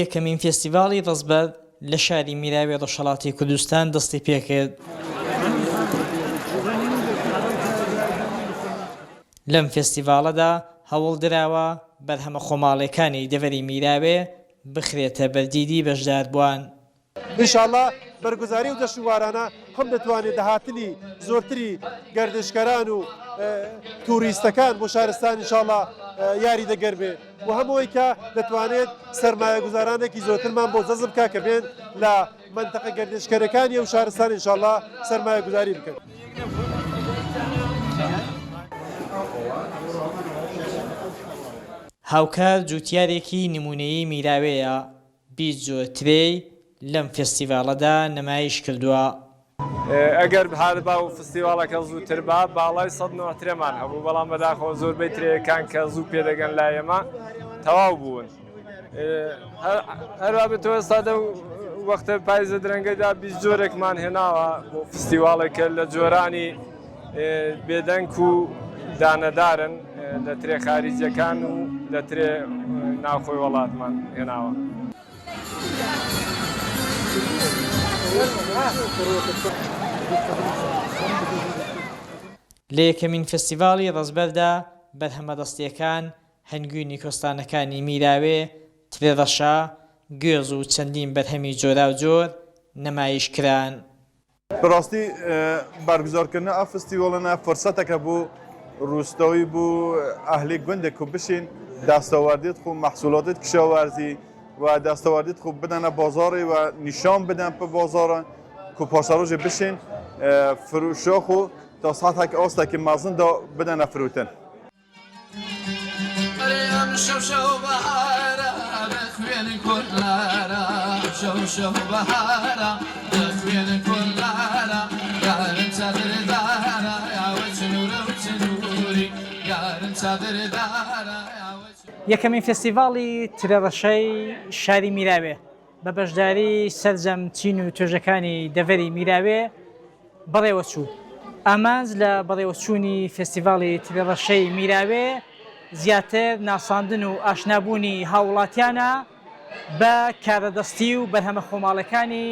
یەکەمین فێستیڤاڵی ڕەزبەر لە شاری میراوی ڕۆژهەڵاتی کوردستان دەستی پێکرد. لەم فێستیڤاڵەدا هەوڵدراوە بەرهەمە خۆماڵیەکانی دەڤەری میراوێ بخرێتە بەردیدی بەشداربووان. ان شاءاللە بەرگوزاری ئەو جەشنوارانە هەم دەتوانێت داهاتنی زۆرتری گەردشکەران و توریستەکان بۆ شارستان ان شاءاللە یاریدەگەر بێ و هەم ئەوەی کە دەتوانێت سەرمایەگوزارانێکی زۆرترمان بۆ جەزب بکا کە بێن لە مەنتەقە گەردشکەرەکانی ئەو شارستان ان شاءاللە سەرمایەگوزاری بکەن. هاوکار جوتیارێکی نمونەیی میراوێیە، 20 جۆر ترێی لەم فێستیڤاڵەدا نمایش کردووە. ئەگەر هاتبا و فستیواڵەکە زووتر با، باڵای سەد نۆع ترێمان هەبوو، بەڵام بەداخەوە زۆربەی ترێیەکان کە زوو پێدەگەن لای ئێمە تەواو بوون. هەروا بێت تۆ ئێستا دەو وەختە پایزە درەنگەدا 20 جۆرێکمان هێناوە بۆ فستیواڵێک کە لە جۆرانی بێدەنگ و دانەدارن لە ترێ خاریجیەکان و لە ترێ ناوخۆی وەڵاتمان هێناوە. لە یەکەمین فێستیڤاڵی ڕەزبەردا بەرهەمە دەستییەکان، هەنگوینی کۆستانەکانی میراوێ، ترێ ڕەشە، گوێز و چەندین بەرهەمی جۆراوجۆر نمایش کران. بەڕاستی بەرگوزارکردنا ئەو فستیواڵانە فرسەتەکە بۆ ڕوستایی بۆ ئەهلی گوندێک کو بشین دەستاوردیت خو مەحسولاتیت کشاوەرزی و دەستاوردیت خو بدەنە بازاڕی و نیشان بدەن پە بازاڕە کو پاشەڕۆژێ بشین فروشا خو تا ساتحێک ئاستێکی مەزن دا بدەنە فروتن. یەکەمین فێستیڤاڵی ترێڕەشەی شاری میراوێ بە بەشداری سەرجەم چین و توێژەکانی دەڤەری میراوێ بەڕێوەچوو. ئامانج لە بەڕێوەچوونی فێستیڤاڵی ترێڕەشەی میراوێ زیاتر ناساندن و ئاشنابوونی هاووڵاتیانە بە کارەدەستی و بەرهەمە خۆماڵیەکانی.